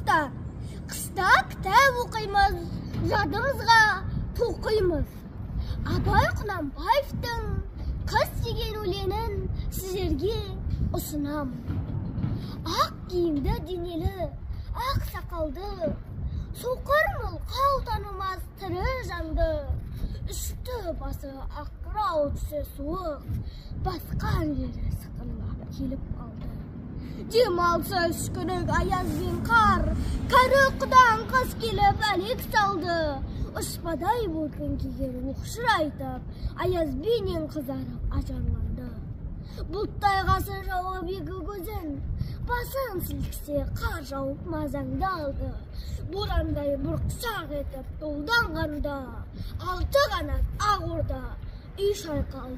достар. Қыста кітап оқимыз, жадымызға тоқимыз. Абай Құнанбаевтың «Қыс» деген өлеңін сіздерге ұсынамын. Ақ киімді денелі, ақ сақалды, соқыр мылқау танымас тірі жанды, үсті басы аққырау түсі суық, басқан жері сықырлап келіп қалды. Демалса үшкірік аяз бен қар, кәрі құдаң қыс келіп әлек салды. Ұшпадай бөркін киген оқшырайтып, аязбенен қызарып ажарланды. Бұлттай қасы жауып екі көзін, басын сілкісе қар жауып мазаңды алды. Борандай бұрқсақ етіп долданғанда, алты қанат ақ орда үй шайқалды.